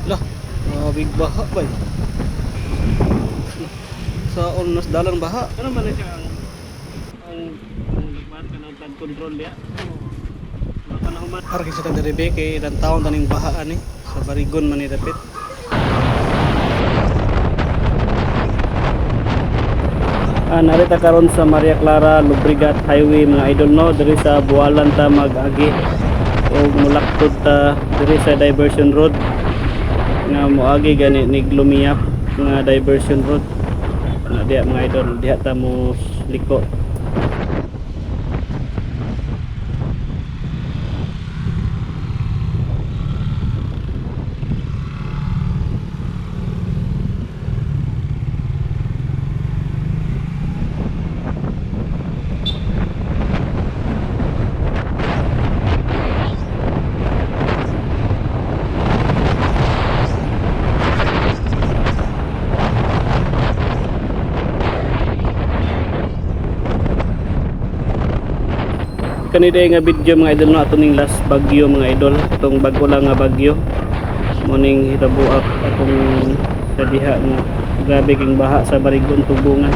Lah, big baha ba? Sa nas dalang baha. Ano man na siya ang nagkuhan ka ng flood control diya? Baka na human. Para sa diri kay ilang taon taning baha ani sa Barigon man ni dapit. Narita karon sa Maria Clara Lubrigat Highway, mga idol, no, diri sa Bualan ta mag-agi og mulaktod ta diri sa diversion road nga moagi gani ni Glumiyap nga diversion road na diha, mga idol, diha ta mo liko. Kanina nga video, mga idol, no, ato ning last bagyo, mga idol, itong bago lang nga bagyo morning hitabuak atong sa diha nga grabe king baha sa Barigon Tubungan.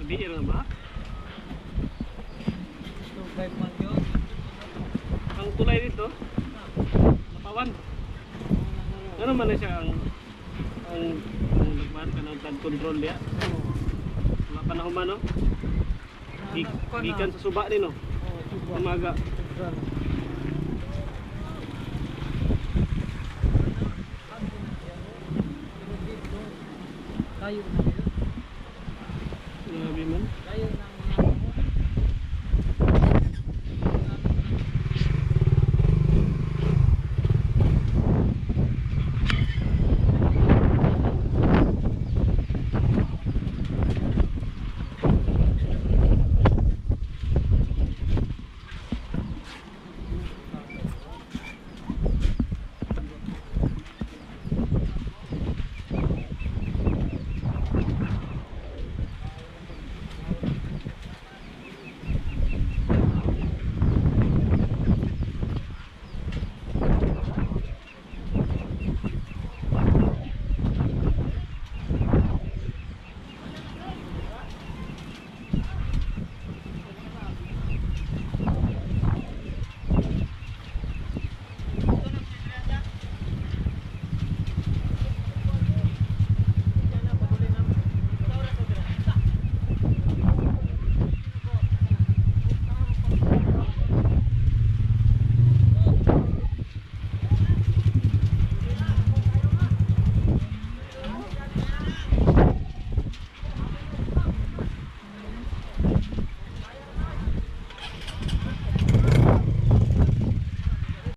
Di ra ba? 251 yun. Ang tulay dito, lapawan. Ano man na siya ang nagkuhan ka ng flood control diya. Wala pa na human, no? Gikan sa suba din, no? Oh, suba. Umaga. Sentral. Tayo na.